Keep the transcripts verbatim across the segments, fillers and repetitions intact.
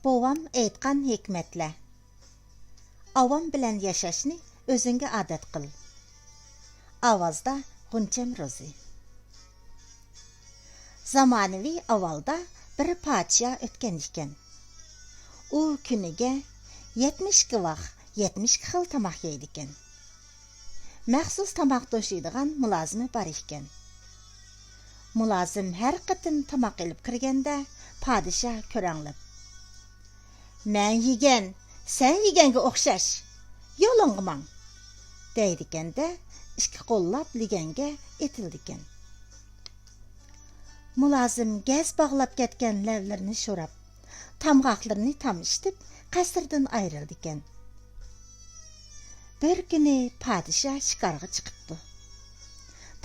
بوۋام ئېيتقان ھېكمەتلەر. ئاۋام بىلەن ياشاشنى ئۆزۈڭگە ئادەت قىل. ئاۋازدا غۇنچەم روزى. زامانىۋى ئاۋالدا بىر پادىشاھ ئۆتكەن ئىكەن. ئۇ كۈنىگە يەتمىش ئىككى ۋاق، يەتمىش ئىككى خىل تاماق يەيدىكەن. مەخسۇس تاماق توشۇيدىغان مۇلازىمى بار ئىكەن. مۇلازىم ھەر قېتىم تاماق ئېلىپ كىرگەندە، پادىشاھ كۆرەڭلەپ، «مەن يېگەن، سەن يېگەنگە ئوخشاش، يولۇڭغا ماڭ!» دەيدىكەندە، ئىككى قوللاپ لېگەنگە ئېتىلىدىكەن. مۇلازىم گەز باغلاپ كەتكەن لەۋلىرىنى شوراپ، تامغاقلىرىنى تامشىتىپ، قەسىردىن ئايرىلىدىكەن. بىر كۈنى پادىشاھ شىكارغا چىقىپتۇ.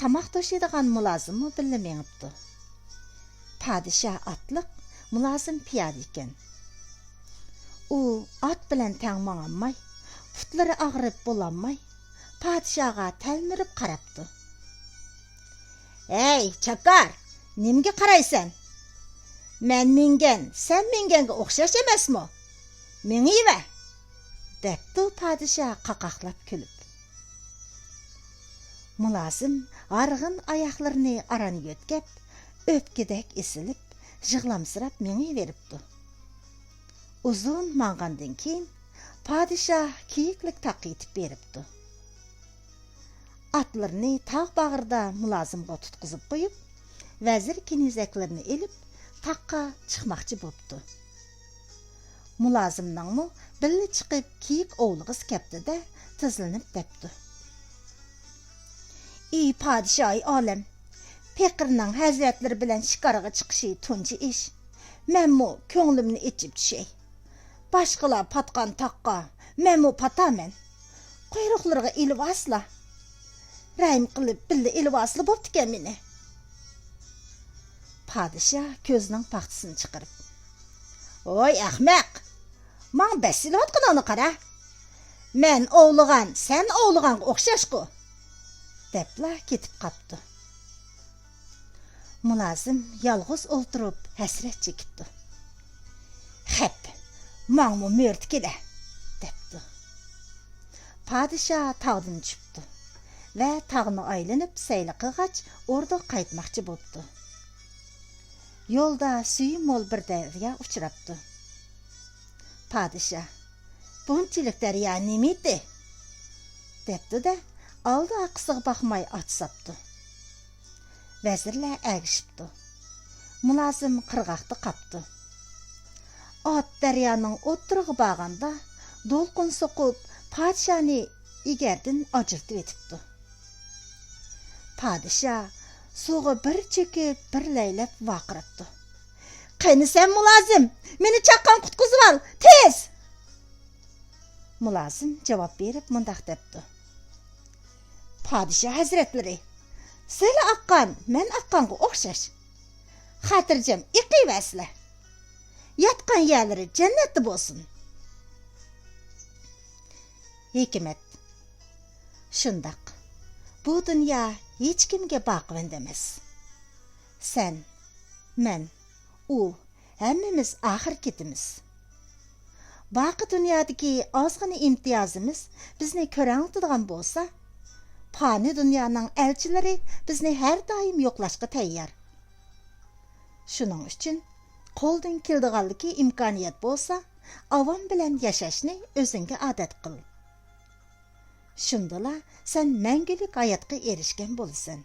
تاماق توشۇيدىغان مۇلازىممۇ بىللە مېڭىپتۇ. پادىشاھ ئاتلىق، مۇلازىم پىيادە ئىكەن. ئۇ ئات بىلەن تەڭ ماڭالماي، پۇتلىرى ئاغرىپ بولالماي، پادىشاھقا تەلمۈرۈپ قاراپتۇ. «ھەي، چاكار، نېمىگە قارايسەن؟ مەن مىنگەن، سەن مىنگەنگە ئوخشاش ئەمەسمۇ؟ مېڭىۋەر!» دەپتۇ پادىشاھ قاقاقلاپ كۈلۈپ. مۇلازىم ھارغىن ئاياقلىرىنى ئاران يۆتكەپ، ئۆپكىدەك ئېسىلىپ، يىغلامسىراپ مېڭىۋېرىپتۇ. ئۇزۇن ماڭغاندىن كېيىن، پادىشاھ كېيىكلىك تاغقا يېتىپ بېرىپتۇ. ئاتلىرىنى تاغ باغرىدا مۇلازىمغا تۇتقۇزۇپ قويۇپ، ۋەزىر كېنىزەكلىرىنى ئېلىپ، تاغقا چىقماقچى بوپتۇ. مۇلازىمنىڭمۇ بىللە چىقىپ كېيىك ئوۋلىغۇسى كەپتىدە، تىزلىنىپ دەپتۇ: «ئى پادىشاھى ئالەم! پېقىرنىڭ ھەزرەتلىرى بىلەن شىكارغا چىقىشى تۇنجى ئىش. مەنمۇ كۆڭلۈمنى ئېچىپ چۈشەي. باشقىلار پاتقان تاغقا مەنمۇ پاتامەن. قۇيرۇقلىرىغا ئېلىۋالسىلا. رەھىم قىلىپ بىللە ئېلىۋالسىلا بوپتىكەن مېنى.» پادىشاھ كۆزىنىڭ پاختىسىنى چىقىرىپ: «ۋاي ئەخمەق! ماڭا بەس سېلىۋاتقىنىڭنى قارا! مەن ئوۋلىغان، سەن ئوۋلىغانغا ئوخشاشقۇ!» دەپلا كېتىپ قاپتۇ. مۇلازىم يالغۇز ئولتۇرۇپ ھەسرەت چېكىپتۇ. «خەپ، ماڭىمۇ مۆرىتى كېلە!» دەپتۇ. پادىشاھ تاغدىن چۈشۈپتۇ ۋە تاغنى ئايلىنىپ سەيلە قىلغاچ، ئوردىغا قايتماقچى بوپتۇ. يولدا سۈيى مول بىر دەريا ئۇچراپتۇ. پادىشاھ: «بۇنچىلىك دەريا نېمىتى؟» دەپتۇ-دە، ئالدى ئارقىسىغا باقماي ئات ساپتۇ. ۋەزىرلەر ئەگىشىپتۇ. مۇلازىم قىرغاقتا قاپتۇ. ئات دەريانىڭ ئوتتۇرىغا بارغاندا، دولقۇن سوقۇپ، پادىشاھنى ئېگەردىن ئاجرىتىۋېتىپتۇ. پادىشاھ سۇغا بىر چۆكۈپ، بىر لەيلەپ ۋارقىراپتۇ: «قېنى سەن، مۇلازىم، مېنى چاققان قۇتقۇزۇۋال، تېز!» مۇلازىم جاۋاب بېرىپ مۇنداق دەپتۇ: «پادىشاھ ھەزرەتلىرى، سىلەر ئاققان مەن ئاققانغا ئوخشاش. خاتىرجەم ئېقىۋەرسىلە. ياتقان يەرلىرى جەننەتتە بولسۇن.» ھېكمەت. شۇنداق، بۇ دۇنيا ھېچكىمگە باقىۋەندە ئەمەس. سەن، مەن، ئۇ، ھەممىمىز ئاخىر كېتىمىز. باقى دۇنيادىكى ئازغىنە ئىمتىيازىمىز بىزنى كۆرەڭلىتىدىغان بولسا، پانىي دۇنيانىڭ ئەلچىلىرى بىزنى ھەر دائىم يوقلاشقا تەييار. شۇنىڭ ئۈچۈن قولدىن كېلىدىغانلىكى ئىمكانىيەت بولسا، ئاۋام بىلەن ياشاشنى ئۆزۈڭگە ئادەت قىل. شۇندىلا سەن مەڭگۈلۈك ھاياتقا ئېرىشكەن بولىسەن.